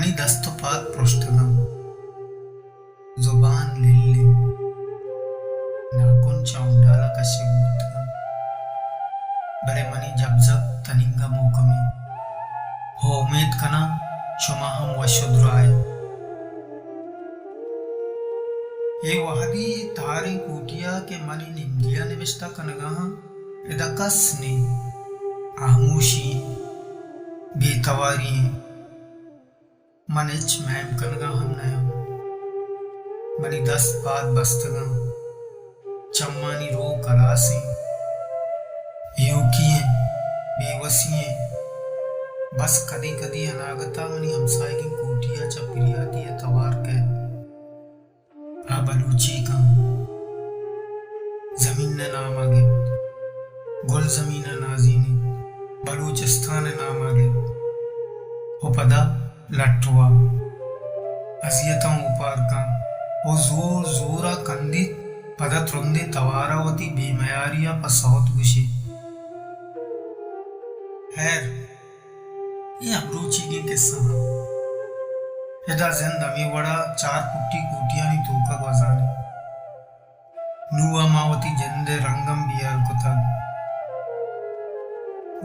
منی دست ءُ پاد پرشتگ اَنت، زبان لل اِنت، ناکن چہ ہنڈال ءَ کشگ بوتگ اَنت، بلے منی جبزگ تنینگہ مھکم اِنت۔ ھو، امیت کناں شما ھم وش ءُ دراہ ئے۔ اے وھدی اے تھاریں کوٹی ءَ کہ من اے نمدی ءَ نبشتہ کنگ ءَ آں، ادا کس نی، ھاموشی اِنت، بے تواری اِنت۔ من ھچ میم کنگ ءَ ھم نہ آں۔ منی دست پاد بستگ اَنت۔ چمانی روک ھلاس اِنت۔ ایوکی اِنت، بے وسی اِنت۔ بس کدی کدی اناگت ءَ منی ھمساھگیں کوٹی ءَ چہ پریاتی ءِ توار کئیت۔ آ بلوچی کنت، زمین ءِ نام ءَ گپت، گلزمین ءَ نازینیت، بلوچستان ءِ نام ءَ گپت ءُ پدا لٹ ءُ وار، اذیتاں اوپار کنت ءُ زور زور ءَ کندیت، پدا ترندیں توار ءَ وتی بے میاری ءَ پہ سوت گوشیت۔ ھیر، اے ھمروچیگیں کسہ اَنت۔ ادا زند ھمے وڑ ءَ چار پٹی کوٹیانی توک ءَ گوزان اِنت۔ نوں ءَ ما وتی جند ءِ رنگ ھم بے ھیال کتگ۔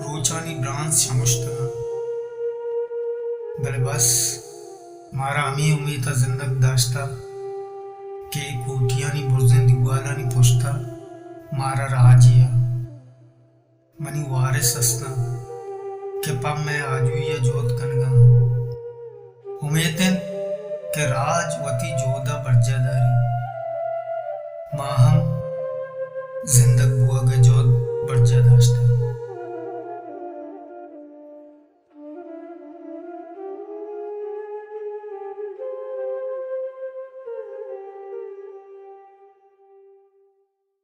روچانی برانز شمشتگ اَنت۔ بلے بس، مارا ھمے امیت ءَ زندگ داشتہ کہ اے کوٹیانی برزیں دیوالانی پشت ءَ مارا راجے ءَ منی وارث است اَنت کہ پہ مئے آجوئی ءَ جھد کنگ ءَ اَنت۔